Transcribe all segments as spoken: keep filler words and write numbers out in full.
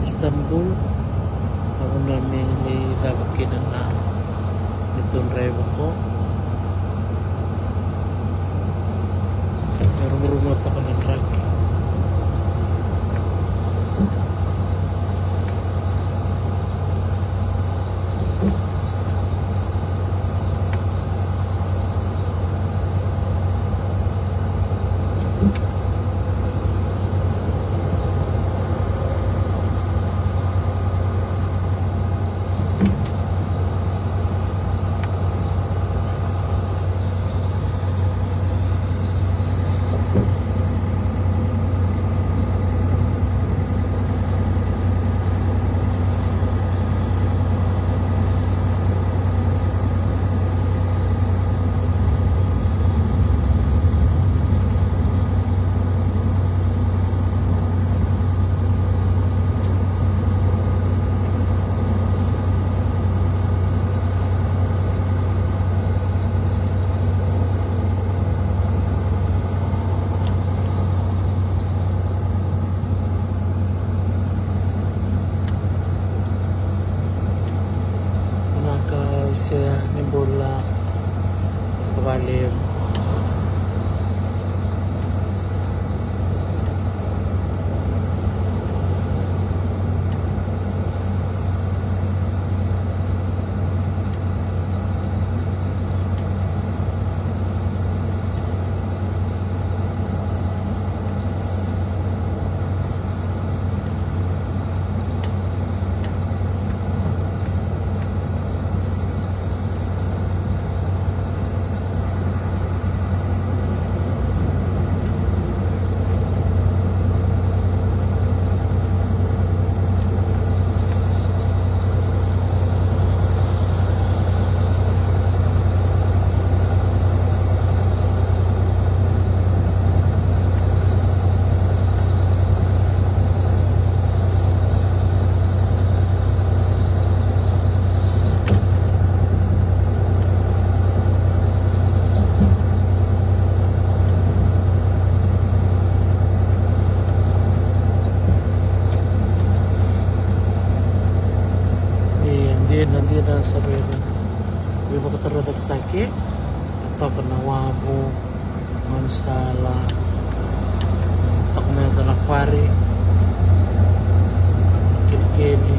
Istanbul, na vanua me lai cava kina na neitou draiva qo. Me rumaruma toka na draki. Vinaka Isea, ni bula. Vinaka vakalevu. Ia, dina, dina sara ira. Veivakatorocaketaki, totoka na wavu, gaunisala, toka mai na quarry, kenikeni.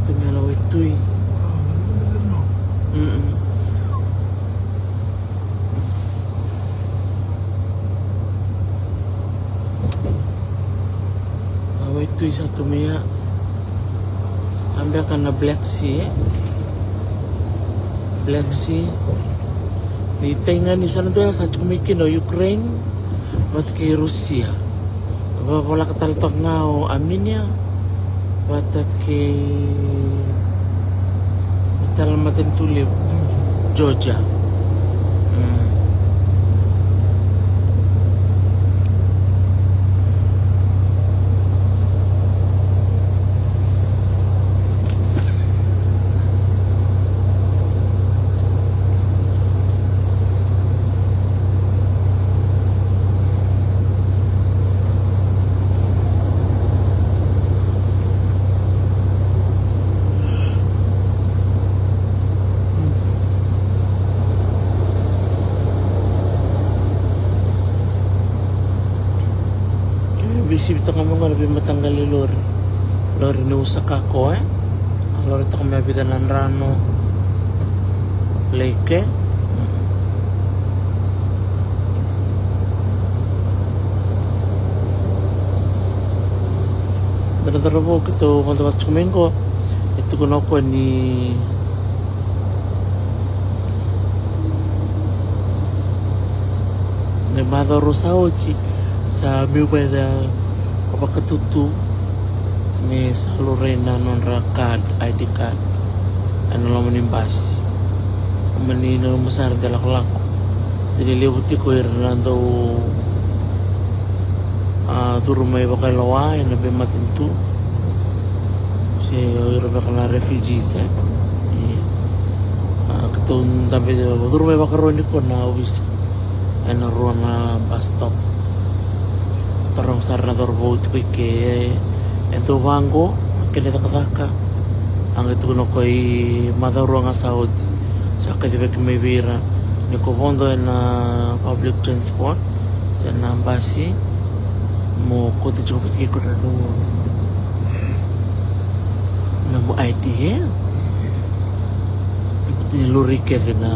Tu me la waitui. Mm-mm. A waitui sa tu mai ya. A beka na Black Sea, e? Black Sea. Ni taiga ni sa na dua ya sa tiko mai kina o Ukraine vata kei Russia. Vavolaka tale toka ga o Armenia vata kei tale na matanitu levu, Georgia. Mm. Sivitaka mai qo na veimataqali lori. Lori ni usa kako, e? A lori toka mai vica na drano. Lake. Dua na cauravou keitou vodo vata tiko mai qo, e tukuna o koya ni na macawa rua sa oti sa mai vaya vakatutu me sa laurai na nodra card, I D card ena loma ni basi. Mani nanuma sara de lakolako. Tini levu tiko ira na dau a curu mai vakailoa ena veimatanitu se o ira beka na refugees, e. E, a, keitou dabe curu mai vakarua nikua na ovisa ena rua na bus stop. Taroga sara na cauravou tiko i ke, e, e dau vaqo na kena cakacaka. A qai tukuna o koya i macawa rua ga sa oti sa kacivaki mai vei ira ni ko vodo ena public transport se na basi, mo kauta tiko vata kei iko na nomu, nomu I D, e? Iko tini lori kece na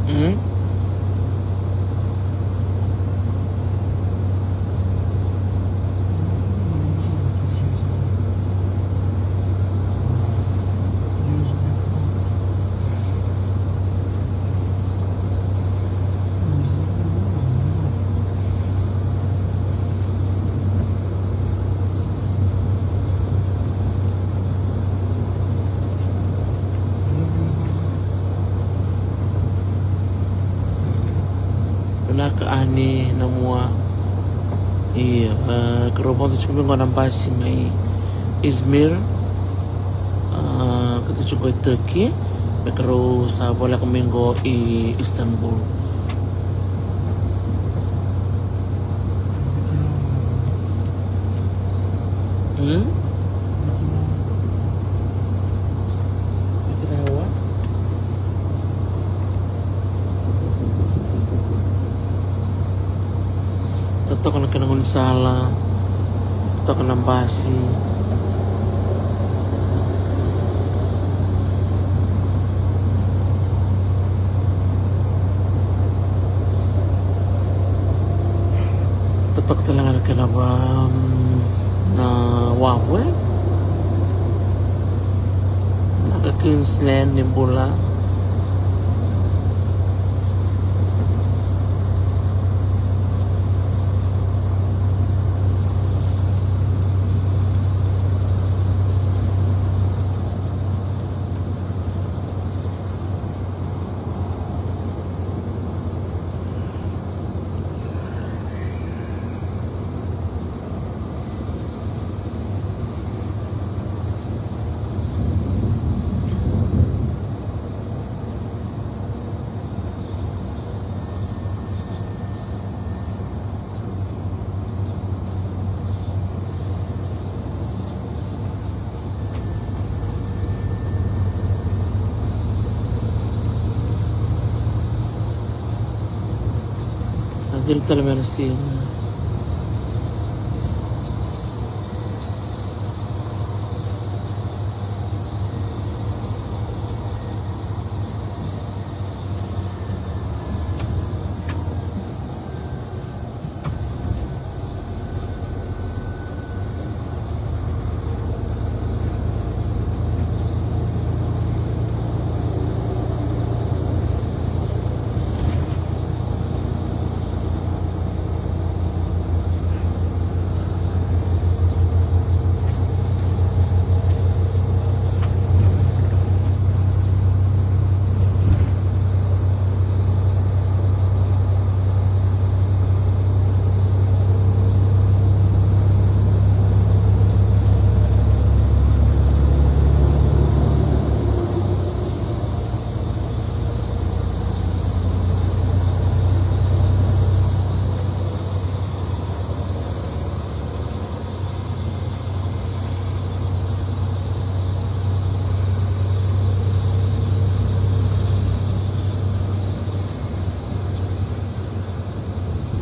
Mm? Vinaka Ani na mua. Ia, e, keirau vodo tiko mai qo na basi mai Izmir. A, keitou tiko i Turkey, me keirau sa voleka mai qo i Istanbul. Hmm? Totoka na kena gaunisala, totoka na basi. Totoka tale ga na kena va, mm, na wavu, e? Na ka Queensland ni bula. A cila tale mai na siga.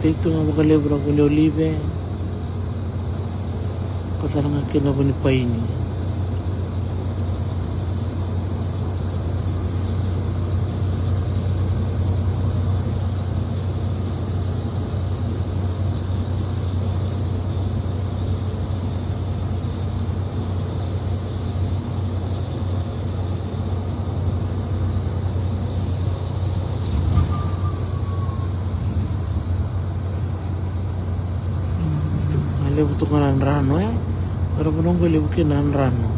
Lai tu ga vakalevu na Vuniolive. Ko tale ga kina Vunipaini. A levu tu ga na drano, e? Era vanua qo e levu kina na drano.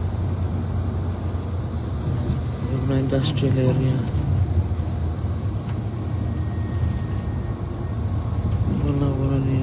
Levu na industrial area. Vanua, vanua ni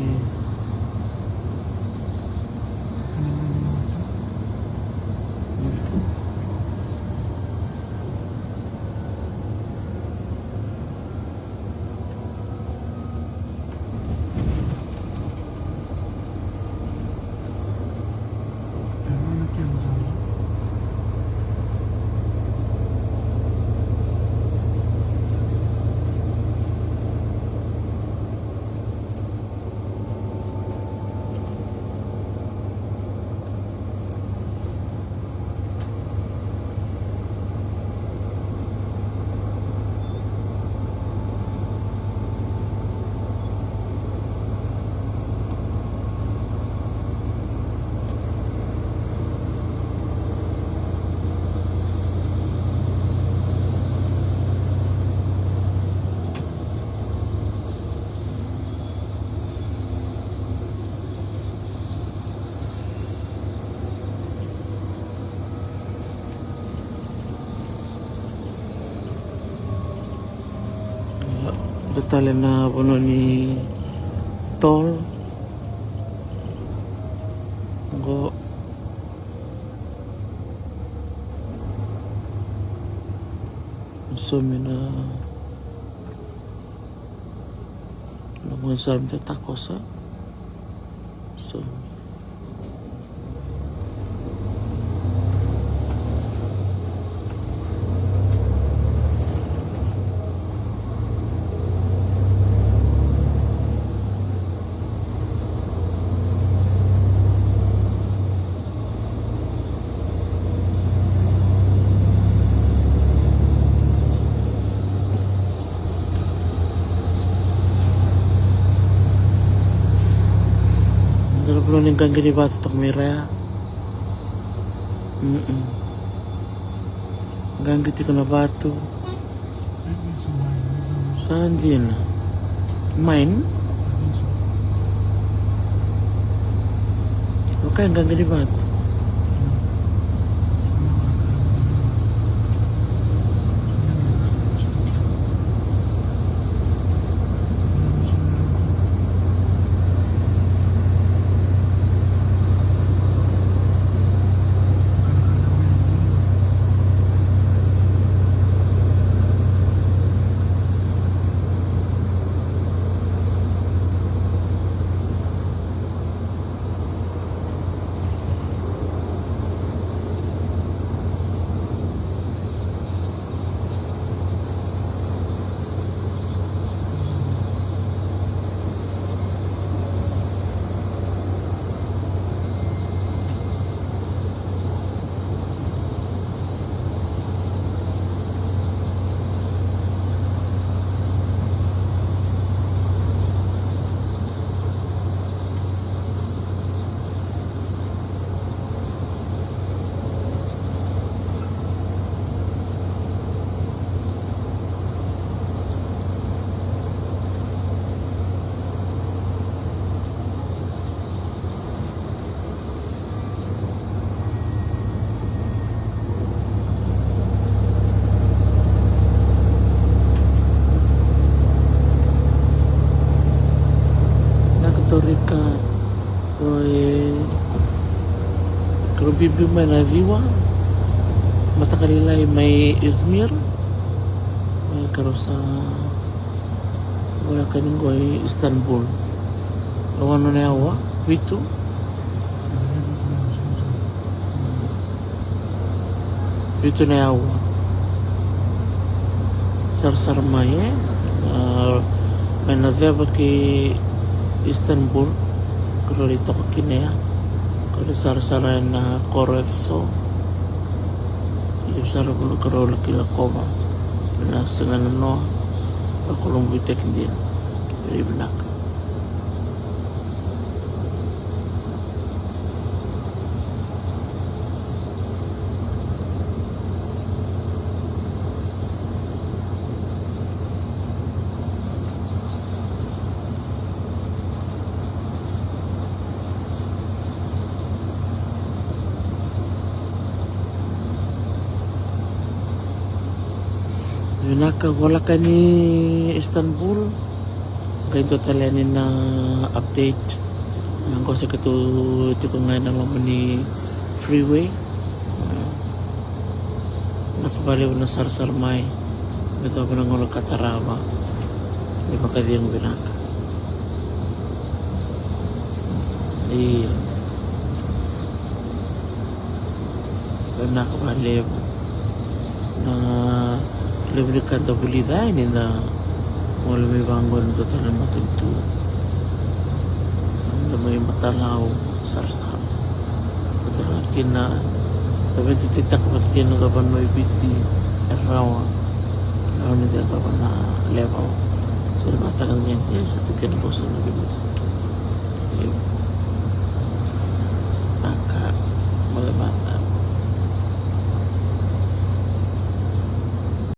Dua tale na vanua ni toll. Qo. Saumi na, na gaunisala me takoso. Saumi. Dua na vanua ni qaqi ni vatu toka mai ra ya. Mm-mm. Qaqi tiko na vatu. Sa dina. Mine? Vaka e qaqi ni vatu. Na Katorika, o e, keirau biubiu mai na ciwa mataka lailai mai Izmir. E, keirau sa voleka ni qo i Istanbul. E ono na aua, vitu. Vitu na aua. Sarasara mai, e? A, mai na ceva ki Istanbul, ka rau lai toka kina ya, ka rau sarasara ena koro Efeso. Levu sara vua na Kalou na kila kova. Na sega na noa, na Kalou vukitaki dina. Rei vinaka. Vinaka, voleka ni Istanbul. Qai dua tale yani na update. Qo sa keitou tiko ga ena loma ni freeway. Vinaka vakalevu na sarasara mai me yacova na gauna ka tarava. Ni vakacegu vinaka. Io. Vinaka vakalevu. Na levu ni ka da vulica yani na gole mai vaqo ena dua tale na matanitu. Da mai matalau sarasara. Matana kina, da veitititaka vata kina na vanua e Viti, e rawa. Rawa ni da yacova na level. Sere vata kina na gede, sa tu kina boso na veimatanitu. Io.